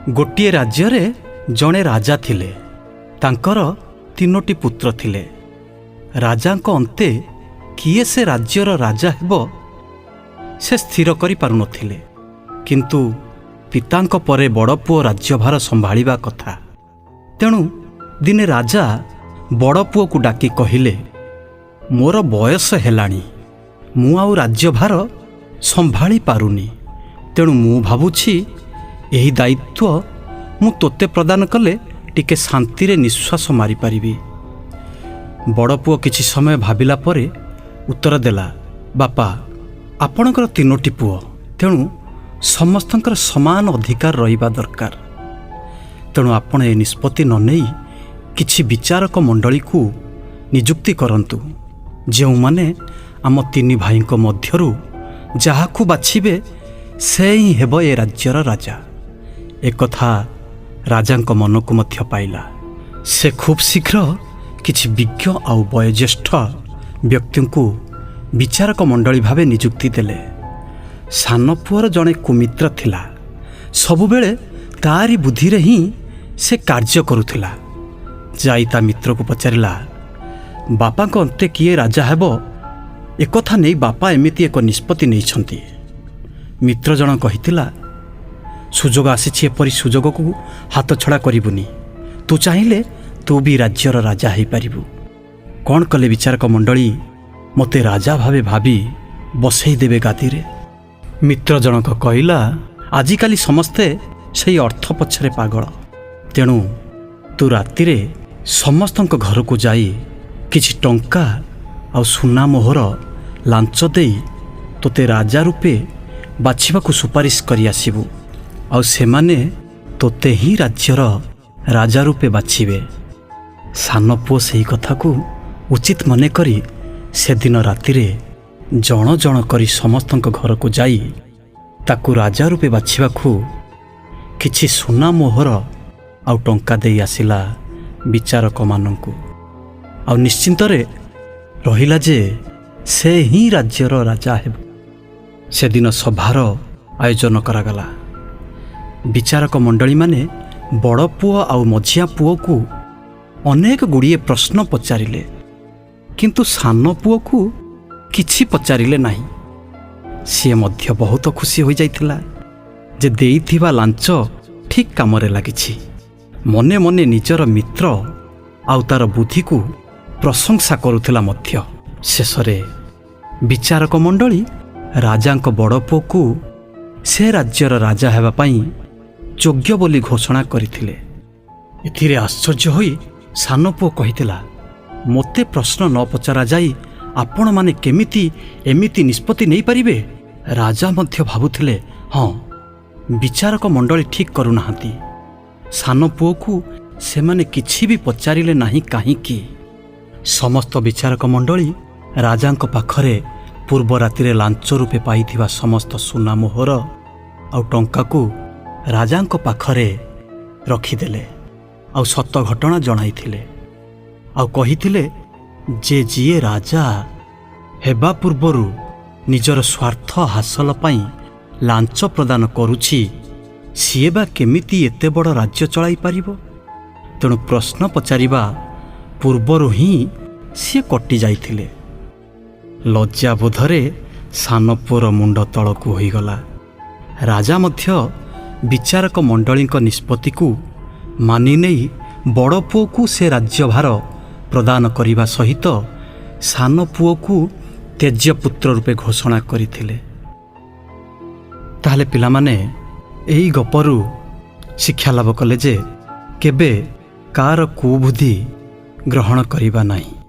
ଗୋଟିଏ ରାଜ୍ୟରେ ଜଣେ ରାଜା ଥିଲେ। ତାଙ୍କର ତିନୋଟି ପୁତ୍ର ଥିଲେ। ରାଜାଙ୍କ ଅନ୍ତେ କିଏ ସେ ରାଜ୍ୟର ରାଜା ହେବ, ସେ ସ୍ଥିର କରିପାରୁନଥିଲେ। କିନ୍ତୁ ପିତାଙ୍କ ପରେ ବଡ଼ ପୁଅ ରାଜ୍ୟଭାର ସମ୍ଭାଳିବା କଥା। ତେଣୁ ଦିନେ ରାଜା ବଡ଼ ପୁଅକୁ ଡାକି କହିଲେ, "ମୋର ବୟସ ହେଲାଣି, ମୁଁ ଆଉ ରାଜ୍ୟଭାର ସମ୍ଭାଳି ପାରୁନି। ତେଣୁ ମୁଁ ଭାବୁଛି, ଏହି ଦାୟିତ୍ୱ ମୁଁ ତୋତେ ପ୍ରଦାନ କଲେ ଟିକେ ଶାନ୍ତିରେ ନିଶ୍ୱାସ ମାରିପାରିବି।" ବଡ଼ ପୁଅ କିଛି ସମୟ ଭାବିଲା ପରେ ଉତ୍ତର ଦେଲା, "ବାପା, ଆପଣଙ୍କର ତିନୋଟି ପୁଅ, ତେଣୁ ସମସ୍ତଙ୍କର ସମାନ ଅଧିକାର ରହିବା ଦରକାର। ତେଣୁ ଆପଣ ଏ ନିଷ୍ପତ୍ତି ନ ନେଇ କିଛି ବିଚାରକ ମଣ୍ଡଳୀକୁ ନିଯୁକ୍ତି କରନ୍ତୁ, ଯେଉଁମାନେ ଆମ ତିନି ଭାଇଙ୍କ ମଧ୍ୟରୁ ଯାହାକୁ ବାଛିବେ, ସେ ହିଁ ହେବ ଏ ରାଜ୍ୟର ରାଜା।" ଏକଥା ରାଜାଙ୍କ ମନକୁ ମଧ୍ୟ ପାଇଲା। ସେ ଖୁବ୍ ଶୀଘ୍ର କିଛି ବିଜ୍ଞ ଆଉ ବୟୋଜ୍ୟେଷ୍ଠ ବ୍ୟକ୍ତିଙ୍କୁ ବିଚାରକ ମଣ୍ଡଳୀ ଭାବେ ନିଯୁକ୍ତି ଦେଲେ। ସାନ ପୁଅର ଜଣେ କୁମିତ୍ର ଥିଲା। ସବୁବେଳେ ତାରି ବୁଦ୍ଧିରେ ହିଁ ସେ କାର୍ଯ୍ୟ କରୁଥିଲା। ଯାଇ ତା ମିତ୍ରକୁ ପଚାରିଲା, "ବାପାଙ୍କ ଅନ୍ତେ କିଏ ରାଜା ହେବ, ଏକଥା ନେଇ ବାପା ଏମିତି ଏକ ନିଷ୍ପତ୍ତି ନେଇଛନ୍ତି।" ମିତ୍ର ଜଣ କହିଥିଲା, "ସୁଯୋଗ ଆସିଛି, ଏପରି ସୁଯୋଗକୁ ହାତଛଡ଼ା କରିବୁନି। ତୁ ଚାହିଁଲେ ତୁ ବି ରାଜ୍ୟର ରାଜା ହେଇପାରିବୁ। କ'ଣ କଲେ ବିଚାରକ ମଣ୍ଡଳୀ ମୋତେ ରାଜା ଭାବେ ଭାବି ବସେଇ ଦେବେ ଗାଦିରେ?" ମିତ୍ର ଜଣକ କହିଲା, "ଆଜିକାଲି ସମସ୍ତେ ସେଇ ଅର୍ଥ ପଛରେ ପାଗଳ। ତେଣୁ ତୁ ରାତିରେ ସମସ୍ତଙ୍କ ଘରକୁ ଯାଇ କିଛି ଟଙ୍କା ଆଉ ସୁନା ମୋହର ଲାଞ୍ଚ ଦେଇ ତୋତେ ରାଜା ରୂପେ ବାଛିବାକୁ ସୁପାରିଶ କରି ଆସିବୁ, ଆଉ ସେମାନେ ତୋତେ ହିଁ ରାଜ୍ୟର ରାଜା ରୂପେ ବାଛିବେ।" ସାନ ପୁଅ ସେହି କଥାକୁ ଉଚିତ ମନେକରି ସେଦିନ ରାତିରେ ଜଣ ଜଣ କରି ସମସ୍ତଙ୍କ ଘରକୁ ଯାଇ ତାକୁ ରାଜା ରୂପେ ବାଛିବାକୁ କିଛି ସୁନା ମୋହର ଆଉ ଟଙ୍କା ଦେଇ ଆସିଲା ବିଚାରକମାନଙ୍କୁ, ଆଉ ନିଶ୍ଚିନ୍ତରେ ରହିଲା ଯେ ସେ ହିଁ ରାଜ୍ୟର ରାଜା ହେବ। ସେଦିନ ସଭାର ଆୟୋଜନ କରାଗଲା। ବିଚାରକ ମଣ୍ଡଳୀମାନେ ବଡ଼ ପୁଅ ଆଉ ମଝିଆ ପୁଅକୁ ଅନେକ ଗୁଡ଼ିଏ ପ୍ରଶ୍ନ ପଚାରିଲେ, କିନ୍ତୁ ସାନ ପୁଅକୁ କିଛି ପଚାରିଲେ ନାହିଁ। ସିଏ ମଧ୍ୟ ବହୁତ ଖୁସି ହୋଇଯାଇଥିଲା ଯେ ଦେଇଥିବା ଲାଞ୍ଚ ଠିକ୍ କାମରେ ଲାଗିଛି। ମନେ ମନେ ନିଜର ମିତ୍ର ଆଉ ତାର ବୁଦ୍ଧିକୁ ପ୍ରଶଂସା କରୁଥିଲା ମଧ୍ୟ। ଶେଷରେ ବିଚାରକ ମଣ୍ଡଳୀ ରାଜାଙ୍କ ବଡ଼ ପୁଅକୁ ସେ ରାଜ୍ୟର ରାଜା ହେବା ପାଇଁ ଯୋଗ୍ୟ ବୋଲି ଘୋଷଣା କରିଥିଲେ। ଏଥିରେ ଆଶ୍ଚର୍ଯ୍ୟ ହୋଇ ସାନ ପୁଅ କହିଥିଲା, "ମୋତେ ପ୍ରଶ୍ନ ନ ପଚରାଯାଇ ଆପଣମାନେ କେମିତି ଏମିତି ନିଷ୍ପତ୍ତି ନେଇପାରିବେ?" ରାଜା ମଧ୍ୟ ଭାବୁଥିଲେ, ହଁ, ବିଚାରକ ମଣ୍ଡଳୀ ଠିକ୍ କରୁନାହାନ୍ତି। ସାନ ପୁଅକୁ ସେମାନେ କିଛି ବି ପଚାରିଲେ ନାହିଁ କାହିଁକି? ସମସ୍ତ ବିଚାରକ ମଣ୍ଡଳୀ ରାଜାଙ୍କ ପାଖରେ ପୂର୍ବ ରାତିରେ ଲାଞ୍ଚ ରୂପେ ପାଇଥିବା ସମସ୍ତ ସୁନା ମୋହର ଆଉ ଟଙ୍କାକୁ ରାଜାଙ୍କ ପାଖରେ ରଖିଦେଲେ, ଆଉ ସତ ଘଟଣା ଜଣାଇଥିଲେ, ଆଉ କହିଥିଲେ ଯେ ଯିଏ ରାଜା ହେବା ପୂର୍ବରୁ ନିଜର ସ୍ୱାର୍ଥ ହାସଲ ପାଇଁ ଲାଞ୍ଚ ପ୍ରଦାନ କରୁଛି, ସିଏ ବା କେମିତି ଏତେ ବଡ଼ ରାଜ୍ୟ ଚଳାଇ ପାରିବ? ତେଣୁ ପ୍ରଶ୍ନ ପଚାରିବା ପୂର୍ବରୁ ହିଁ ସିଏ କଟି ଯାଇଥିଲେ। ଲଜ୍ଜାବୋଧରେ ସାନ ପୁଅର ମୁଣ୍ଡ ତଳକୁ ହୋଇଗଲା। ରାଜା ମଧ୍ୟ ବିଚାରକ ମଣ୍ଡଳୀଙ୍କ ନିଷ୍ପତ୍ତିକୁ ମାନିନେଇ ବଡ଼ ପୁଅକୁ ସେ ରାଜ୍ୟଭାର ପ୍ରଦାନ କରିବା ସହିତ ସାନ ପୁଅକୁ ତ୍ୟଜ୍ୟପୁତ୍ର ରୂପେ ଘୋଷଣା କରିଥିଲେ। ତାହେଲେ ପିଲାମାନେ ଏହି ଗପରୁ ଶିକ୍ଷା ଲାଭ କଲେ ଯେ କେବେ କାହାର କୁବୁଦ୍ଧି ଗ୍ରହଣ କରିବା ନାହିଁ।